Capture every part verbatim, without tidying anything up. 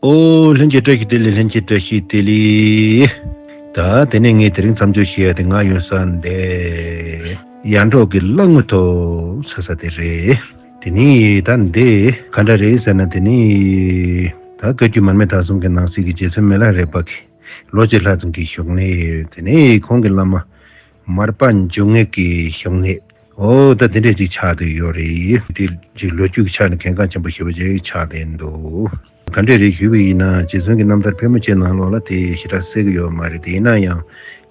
ཨོ་ལྷན་རྒྱས་བཀྲ་ཤིས་བདེ་ལེགས། ལྷན་རྒྱས་བཀྲ་ཤིས་བདེ་ལེགས། ད་དེ་ནས་ངས་དེ་རིང་མཚམས་སྦྱོར་བྱེད་ཡ་དེ་ང་ཡོད་ས་འདི་ཡར་འབྲོག་གི་གླང་པོ་ཐོག་ཟེར་ས་དེ་རེད། དེ་ནས་ད་འདི་ག་འདྲ་རེད་ཟེར་ན། དེ་ནས་ད་བཀའ་བརྒྱུད་མར་མེ་མཐའ་གསུམ་གྱི་ནང་གསེས་ཀྱི་རྗེ་བཙུན་མི་ལ་རས་པ་གི་ལོ་གཅིག་ལྷག་ཙམ་གྱི་བཞུགས་གནས། དེ་ནས་ཁོང་གི་བླ་མ་མར་པ་འབྱུང་གནས་ཀྱི་བཞུགས་གནས། ཨོ་ད་དེ་འདྲས་ཅིག་ཆགས་བསྡད་ཡོད་རེད། དེ་ཅིག་ལོ་རྒྱུས་ཀྱི་ཆ་ནས་གལ་འགངས་ཆེན་པོ་ཞེ་པོ་ཅིག་ཆགས་བསྡད་འདུག་ག་འདྲས་རེད་ཞུས་པ་ཡིན་ན། རྗེ་བཙུན་གྱི་རྣམ་ཐར་ཕལ་མོ་ཆེ་ནང་ལོགས་ལ་དེ་ཞེ་དྲག་གསལ་གྱི་ཡོད་མ་རེད། དེ་ཡིན་ན་ཡང་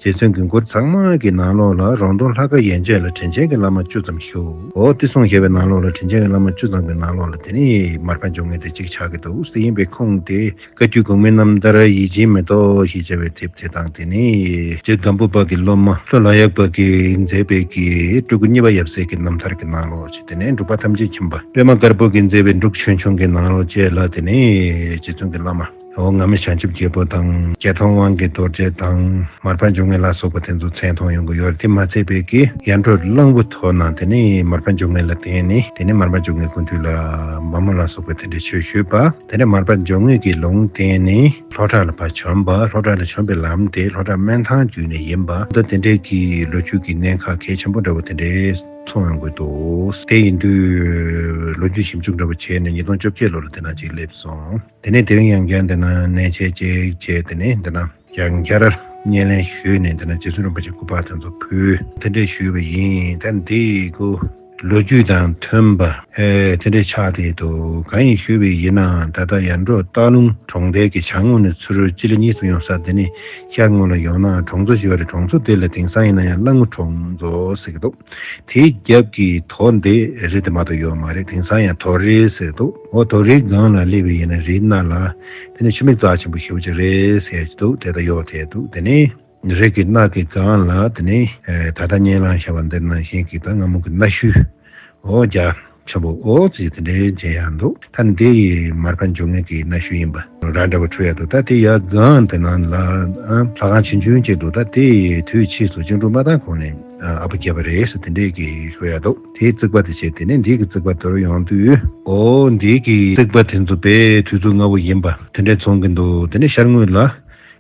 རྗེ་བཙུན་གྱི་མགུར་ཚང་མ་གི་ནང་ལོགས་ལ་རོང་སྟོན་ལྷ་ཁང་ཡན་ཆད་ལ་དྲིན་ཅན་གྱི་བླ་མ་བཅུ་ཙམ་བཞུགས། ཨོ་དེ་གསུངས་བཞག་པའི་ནང་ལོགས་ལ་དྲིན་ཅན་གྱི་བླ་མ་བཅུ་ཙམ་གྱི་ནང་ལོགས་ལ་དེ་ནས་མར་པ་འབྱུང་གནས་དེ་གཅིག་ཆགས་ཀྱི་འདུག་དེ་ཡིན་པའི་ཁོང་དེ། བཀའ་བརྒྱུད་གོང་མའི་རྣམ་ཐར་ཡིད་བཞིན་མེ་ཏོག་ཞེས་བྱ་བའི་དེབ་དེ་དང་། དེ་ནས་རྗེ་སྒམ་པོ་པ་གི་སློབ་མ་ལྷོ་ལ་ཡག་པ་གིས་མཛད་པའི་གི་སྤྲུལ་སྐུ་གཉིས་པ་ཡབ་སྲས་ཀྱི་རྣམ་ཐར་གྱི་ནང་ལོགས་ཅིག་དེ་ནས་འབྲུག་པ་ཐམས་ཅད་མཁྱེན་པ་པད་མ་དཀར་པོ་གིས་མཛད་པའི་འབྲུག་ཆོས་འབྱུང་གི་ནང་ལོགས་བཅས་ལ། དེ་ནས་རྗེ་བཙུན་གྱི་བླ་མ་འོ་ང་མི་བྱང་ཆུབ་རྒྱལ་པོ་དང་། བརྒྱད་སྟོང་དབང་གི་རྡོ་རྗེ་དང་། མར་པ་འབྱུང་གནས་ལ་སོགས་པ་དེ་ཚོ་མཚན་མཐོང་ཡོང་གི་ཡོད་རེད། དེ་མ་ཚད་པའི་གི་ཡར་འབྲོག་གླང་པོ་ཐོག་ནང་དེ་ནས་མར་པ་འབྱུང་གནས་ལ་བརྟེན་ནས། དེ་ནས་མར་པ་འབྱུང་གནས་སྐུ་མདུན་ལ་མ་མོ་ལ་སོགས་པའི་དེ་འདྲའི་ཆོས་ཞུས་པ། དེ་ནས་མར་པ་འབྱུང་གནས་ཀྱི་ལུང་བསྟན་ནས་ལྷོ་བྲག་ལ་ཕར་བྱོན་པ། ལྷོ་བྲག་ལ་བྱོན་པའི་ལམ་དེ་ལྷོ་བྲག་སྨན་ཐང་བརྒྱུད་ནས་ཡིན་པ། ད་དེ་འདྲའི་གི་ལོ་རྒྱུས་ཀྱི་གནད་འགག་གལ་ཆེན་པོ་འདྲ་བོ་དེ་འདྲའི་མཐོང་ཡོང་གི་འདུག་དེ་ཡིན་དུས་ལོ་རྒྱུས་ཞིབ་འཇུག་འདྲ་བོ་བྱས་ནས་ཉིས་སྟོང་བཅོ་བརྒྱད་ལོ་ལ་དེ་ན་ཅིག་སླེབས་སོང་། དེ་ནས་དེ་རིང་ཡང་བསྐྱར་འདི་ན་གནས་མཇལ་ཅིག་བྱས། དེ་ནས་འདི་ན་ཡང་བསྐྱར་བརྙན་ལེན་ཞུས་ནས་འདི་ན་རྗེ་བཙུན་རིན་པོ་ཆེ་སྐུ་པར་དེ་ཚོ་ཕུལ། དེ་འདྲས་ཞུས་པ་ཡིན། ད་འདི་གི་ལོ་རྒྱུས་དང་མཐུན་པ་ཨེ་དེ་འདྲས་ཆགས་བསྡད་འདུག་གང་ཡིན་ཞུས་པ་ཡིན་ན། ད་ལྟ་ཡར་འབྲོག་སྟག་ལུང་གྲོང་རྡལ་གྱི་བྱང་ངོས་ནས་ཚུར་སྤྱི་ལེ་གཉིས་སུ་ཡོང་ས། དེ་ནས་ཤར་ངོས་ལ་ཡོང་ན་གྲོང་ཚོ་ཞིག་ཡོད་རེད། གྲོང་ཚོ་དེ་ལ་དེང་སང་ཡིན་ན་ཡང་གླང་པོ་གྲོང་ཚོ་ཟེར་གྱི་འདུག་དེའི་རྒྱབ་ཀྱི་དོ་འདི་རི་དེ་མ་གཏོགས་ཡོད་མ་རེད། དེང་སང་ཡང་དོ་རི་ཟེར་འདུག་འོ་དོ་རིའི་སྒང་ལ་སླེབས་པ་ཡིན་ན་རིའི་སྣ་ལ་དེ་ནས་ཆུ་མིག་རྩ་ཆེན་པོ་ཞེ་པོ་ཅིག་རེད་ཟེར་གྱི་འདུག་དེ་ལྟར་གཡོག་དེ་འདུག་དེ་ནས་རི་གི་སྣ་གི་སྒང་ལ་དེ་ནས་ད་ལྟ་བརྙན་ལ་བཞག་པ་འདི་ནང་བཞིན་གྱི་ད་སྔ་མོ་གི་གནའ་ཤུལ་འོ་རྒྱ་ཆེན་པོ་འོ་ཙི་དེ་འདྲའི་མཇལ་ཡག་འདུག་ད་འདི་ཡི་མར་པ་འབྱུང་གནས་ཀྱི་གནའ་ཤུལ་ཡིན་པ་ར་འདྲ་བོ་འཕྲོད་ཡག་འདུག་ད་དེ་ཡར་སྒང་དེ་ནང་ལ་ཨ་ལྷ་ཁང་ཆུང་ཆུང་ཅིག་འདུག་ད་དེ་དུས་ཕྱིས་སུ་བཅིངས་འགྲོལ་མ་བཏང་གོང་ནས་ཨ་ཕ་བརྒྱབ་པ་རེད་ཟེར་དེ་འདྲས་ཀྱི་ཞུ་ཡག་འདུག་དེའི་རྩིག་པ་དེ་བྱས། དེ་ནས་འདི་གི་རྩིག་པ་དོར་ཡོང་དུས་འོ་འདི་གི་རྩིག་པ་དེ་ཚོ་དཔེ་དུས་ཚོད་སྔ་བོ་ཡིན་པ་དེ་འདྲས་མཚོན་གྱི་འདུག་དེ་ནས་ཤར་ངོས་ལ།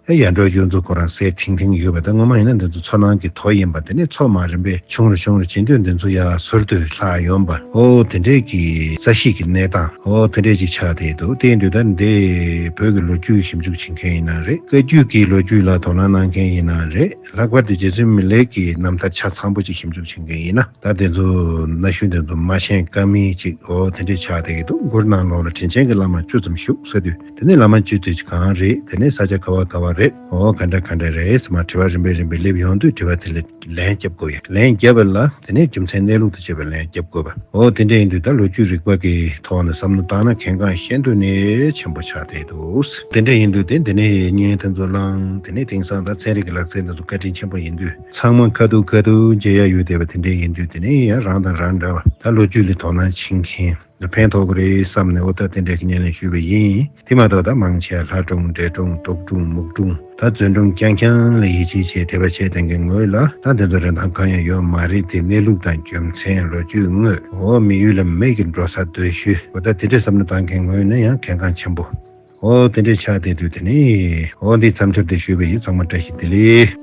ཨེ་ཡར་འབྲོག་གཡུ་མཚོ་ཁོ་རང་སེར་ཐིང་ཐིང་ཡོད་པ་དང་། སྔོན་མ་ཡིན་ན་འདི་ཚོ་མཚོ་ནང་གི་དོ་ཡིན་པ། དེ་ནས་མཚོ་མར་རིམ་པས་ཆུང་རུ་ཆུང་རུ་ཕྱིན་དུས་འདི་ཚོ་ཡར་ཟུར་དུ་ལྷག་ཡོང་པ། ཨོ་དེ་འདྲས་ཀྱི་ས་གཤིས་ཀྱི་གནས་སྟངས་ཨོ་དེ་འདྲས་ཅིག་ཆགས་བསྡད་འདུག་དེ་ཡིན་དུས་ད་འདི་བོད་ཀྱི་ལོ་རྒྱུས་ཞིབ་འཇུག་བྱེད་མཁན་ཡིན་ན་རེད། བཀའ་བརྒྱུད་ཀྱི་ལོ་རྒྱུས་ལ་དོ་སྣང་གནང་མཁན་ཡིན་ན་རེད། ལྷག་པར་དུ་རྗེ་བཙུན་མི་ལའི་གི་རྣམ་ཐར་ཆ་ཚང་པོ་ཅིག་ཞིབ་འཇུག་བྱེད་མཁན་ཡིན་ན། ད་དེ་ཚོ་གནའ་ཤུལ་དེ་ཚོ་མ་ཤེས་ཀ་མེད་ཅིག་ཨོ་དེ་འདྲས་ཆགས་བསྡད་ཀྱི་འདུག་མགུར་ནང་ལོགས་ལ་དྲིན་ཅན་གྱི་བླ་མ་བཅུ་ཙམ་བཞུགས་ཟེར་དུས། དེ་ནས་བླ་མ་བཅུ་དེ་གང་རེད། དེ་ནས་ས་ཆ་ག་བ་ག་བ་རེད། ཨོ་ག་འདྲ་ག་འདྲ་རེད་ཟེར་མར་དྲི་བ་རིམ་པས་རིམ་པས་སླེབས་ཡོང་དུས། དྲི་བ་དེ་ལ་ལན་རྒྱབ་དགོས་ཡ། ལན་རྒྱབ་པ་ལ་དེ་ནས་རྒྱུ་མཚན་གནས་ལུགས་དང་བཅས་པའི་ལན་རྒྱབ་དགོས་པ། ཨོ་དེ་འདྲ་ཡིན་དུས་ད་ལོ་རྒྱུས་རིག་པ་གི་ཐོག་ནས་བསམ་བློ་བཏང་ན་གལ་འགངས་ཤིན་ཏུ་ནས་ཆེན་པོ་ཆགས་བསྡད་འདུག་དེ་འདྲ་ཡིན་དུས་དེ་འདི་ནས་བརྙན་དེ་ཚོ་བླངས། དེ་ནས་དེང་སང་ད་ཚན་རིག་གི་ལག་རྩལ་འདི་ཚོ་བཀའ་དྲིན་ཆེན་པོ་ཡིན་དུས། ཚང་མ་ཁ་ཐུག་ཁ་ཐུག་མཇལ་ཡ་ཡོད་བསྡད་པ་དེ་འདྲ་ཡིན་དུས། དེ་ནས་ཡང་རང་དང་རང་འདྲ་བ་ད་ལོ་རྒྱུས་ལ་དོ་སྣང་བྱེད་མཁན་ལ་ཕན་ཐོགས་ཀྱི་རེད་བསམ་ནས་ཨོ་ད་དེ་འདྲ་གི་བརྙན་ལེན་ཞུས་པ་ཡིན། དེ་མ་གཏོགས་ད་མང་ཆེ་ལྷ་སྒྲུང་འདྲེ་སྒྲུང་དུག་སྒྲུང་མུག་སྒྲུང་ད་རྫུན་སྒྲུང་རྐྱང་རྐྱང་ལ་ཡིད་ཆེས་བྱས་དད་པ་བྱས་བསྡད་མཁན་ངོས་ལ་ད་དེ་ཚོ་རིན་ཐང་གང་ཡང་ཡོད་མ་རེད་དེ། གནས་ལུགས་དང་རྒྱུ་མཚན་ལོ་རྒྱུས་དངོས་ཨོ་མི་ཡུལ་ལ་མི་གི་འགྲོ་ས་སྡོད་ཤུལ་ཨོ་ད་དེ་འདྲའི་བསམ་བློ་བཏང་མཁན་ངོས་ནས་ཡང་གལ་འགངས་ཆེན་པོ། ཨོ་དེ་འདྲའི་ཆགས་བསྡད་དུས་དེ་ནས་ཨོ་འདི་མཚམས་སྦྱོར་དེ་ཞུས་པ་ཡིན། ཚང་མ་བཀྲ་ཤིས་བདེ་ལེགས།